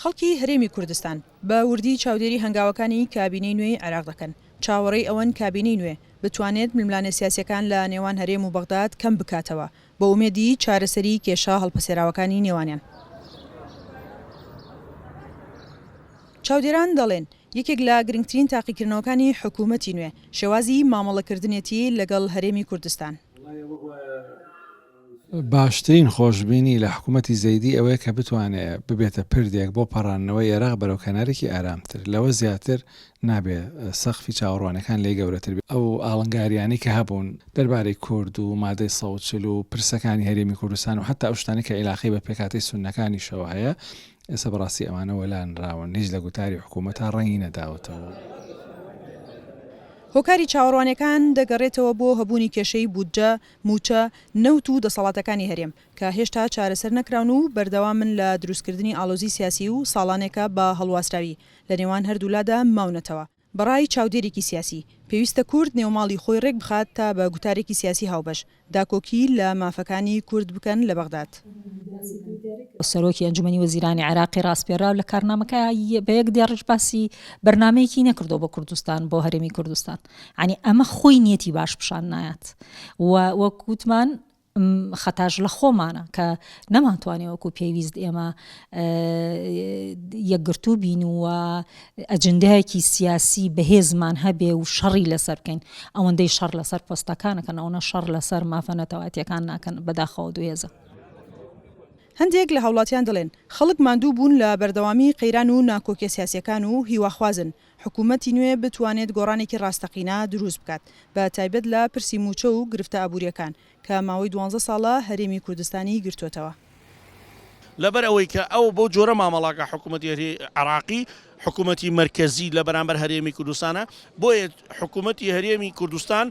خەڵکی هەرێمی کوردستان بە وردی چاودێری هەنگاوەکانی کابینەی نوێی عێراق دەکەن، چاوەڕێی ئەوەن کابینەی نوێ بتوانێت ململانێ سیاسییەکان لە نێوان هەرێم و بەغداد کەم بکاتەوە، بە ئومێدی چارەسەری کێشە هەڵپەسێراوەکانی نێوانیان. چاودێران دەڵێن، یەکێک لە گرنگترین تاقیکردنەوەکانی حکوومەتی نوێ، شێوازی مامەڵەکردنێتی لەگەڵ هەرێمی کوردستان. باشترین خۆشبینی لە حکوومەتی زەیدی ئەوەیە کە بتوانێ ببێتە پردێک بۆ پەڕاندنەوەی ئێراق بەرەو کەنارێکی ئارامتر. لەوە زیاتر نابێ سەقفی چاوەڕوانیەکان لێی گەورەتر بێ. ئەو ئاڵنگاریانەی کە هەبوون دەربارەی کورد و مادەی 140 و پرسەکانی هەرێمی کوردستان و حەتا ئەو شتانەی کە عیلاقەی بە پێکهاتەی سوننەکانیشەوە هەیە، ئێستا بەڕاستی ئەمانە وەلانراون، هیچ لە گوتاری حکوومەتا ڕەنگی نەداوەتەوە. هۆکاری چاوەڕوانیەکان دەگەڕێتەوە بۆ هەبوونی کێشەی بودجە، مووچە، نەوت و دەسەڵاتەکانی هەرێم، کە هێشتا چارەسەر نەکراون و بەردەوامن لە دروستکردنی ئاڵۆزی سیاسی و ساڵانێکە بە هەڵواسراوی لە نێوان هەردوولادا ماونەتەوە. بە ڕای چاودێرێکی سیاسی، پێویستە کورد نێوماڵی خۆی ڕێک بخات تا بە گوتارێکی سیاسی هاوبەش، داکۆکی لە مافەکانی کورد بکەن لە بەغداد. سەرۆکی ئەنجومەنی وەزیرانی عێراقی ڕاسپێراو لە کارنامەکە بە یەک دێڕیش باسی بەرنامەیەکی نەکردووە بۆ کوردستان بۆ هەرێمی کوردستان یانی ئەمە خۆی نیەتی باش پیشان نایات و وەک وتمان خەتاش لە خۆمانە کە نەمانتوانێ وەکو پێویست ئێمە یەکگرتوو بین و ئەجندایەکی سیاسی بەهێزمان هەبێ و شەڕی لەسەر بکەین ئەوەندەی شەڕ لەسەر پۆستەکانەکەن ئەوەنە شەڕ لەسەر مافە نەتەوایەتیەکان ناکەن بەداخەوە دوێزە. هەندێک لە هاوڵاتیان دەڵێن، خەڵک ماندوو بوون لە بەردەوامی قەیران و ناکۆکیە سیاسیەکان و هیواخوازن حکومەتی نوێ بتوانێت گۆڕانێکی ڕاستەقینە دروست بکات بە تایبەت لە پرسی مووچە و گرفتە ئابوورییەکان کە ماوەی دوانزە ساڵە هەرێمی کوردستانی گرتووەتەوە. لەبەر ئەوەی کە ئەو بەو جۆرە مامەڵاکە حکوومەتی عێراقی حکوومەتی مەرکەزی لە بەرامبەر هەرێمی کوردستانە بۆیە حکوومەتی هەرێمی کوردستان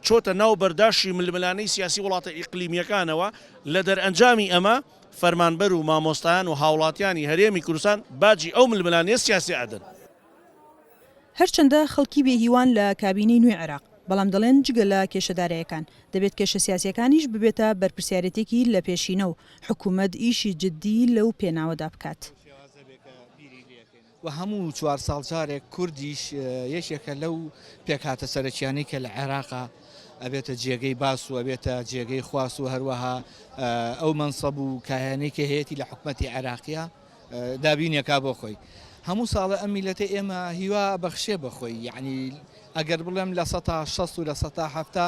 چۆتە ناو بەرداشی ململانێی سیاسی وڵاتە ئیقلیمییەکانەوە لە دەرئەنجامی ئەمە فەرمانبەر و مامۆستایان و هاوڵاتیانی هەرێمی کوردستان باجی ئەو ململانێ سیاسیە ئەدەن. هەرچەندە خەڵکی بێ هیوان لە کابینەی نوێی عێراق، بەڵام دەڵێن جگە لە کێشە دارایەکان، دەبێت کێشە سیاسیەکانیش ببێتە بەرپرسیارێتێکی لەپێشینە و حکومەت ئیشی جدی لەو پێناوەدا بکات. و هەموو چوار ساڵ جارێک کوردیش یەکێکە لەو پێکهاتە سەرەکیانەی کە لە عێراقا ئەبێتە جێگەی باس و ئەبێتە جێگەی خواست و هەروەها ئەو مەنسەب و کایانەی کە هەیەتی لە حکومەتی عێراقیە دابینێکا بۆ خۆی. هەموو ساڵە ئەم میلەتە ئێمە هیوا بەخشێ بە خۆی یعنی ئەگەر بڵێم لە سەتا شەست و لە سەتا حەفتا.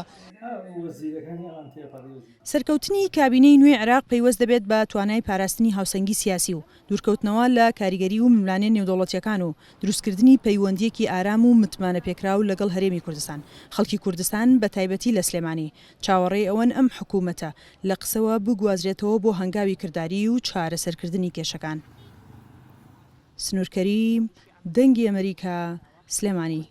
سەرکەوتنی کابینەی نوێی عێراق پەیوەست دەبێت بە توانای پاراستنی هاوسەنگی سیاسی و دوورکەوتنەوە لە کاریگەری و ململانێ نێودەوڵەتییەکان و دروستکردنی پەیوەندییەکی ئارام و متمانەپێکراو لەگەڵ هەرێمی کوردستان، خەڵکی کوردستان بە تایبەتی لە سلێمانی چاوەڕێی ئەوەن ئەم حکوومەتە لە قسەوە بگوازرێتەوە بۆ هەنگاوی کرداریی و چارەسەرکردنی کێشەکان. سنوور کەریم، دەنگی ئەمەریکا، سلێمانی.